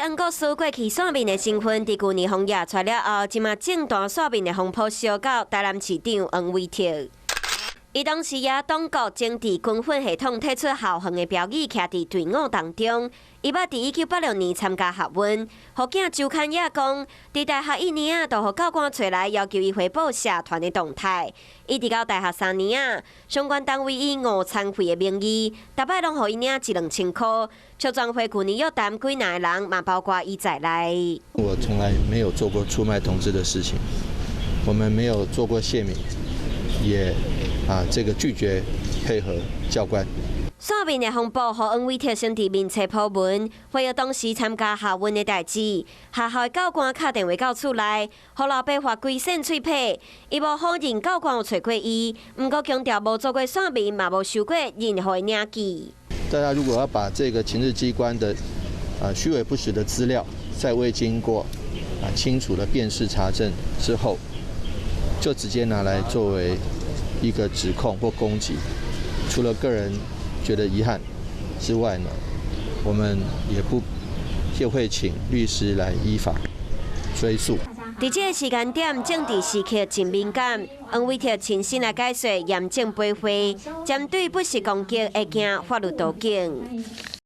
黃國書過去線民的身份，佇舊年予攑出來了後，這馬政壇線民的風波燒到台南市長黃偉哲。伊當時也黨國政治軍訓系統提出校園的標語，徛佇隊伍當中。伊捌佇1986年參加學運，予囝周刊也講，佇大學1年仔，就予教官揣來要求伊回報社團的動態。一直到大學3年仔，相關單位以誤餐費的名義，逐擺攏予伊領一兩千箍。促轉會舊年約談幾若个人，嘛包括伊在內。我從來沒有做過出賣同志的事情，我們沒有做過泄密，也這個拒絕配合教官。線民的風波，予黃偉哲先佇面冊鋪文，回憶當時參加校運的代誌，學校的教官敲電話到厝內，予老爸罰規身喙皮。伊無否認教官有揣過伊，毋過強調無做過線民，嘛無收過任何的領記。大家如果要把這個情治機關的虛偽不實的資料，在未經過清楚的辨識查證之後，就直接拿來作為一個指控或攻擊，除了個人覺得遺憾之外呢，我們也不就會請律師來依法追訴。佇這個時間點，政治時刻真敏感。黃偉哲親身來解說嚴正駁回，針對不實攻擊會驚法律途徑。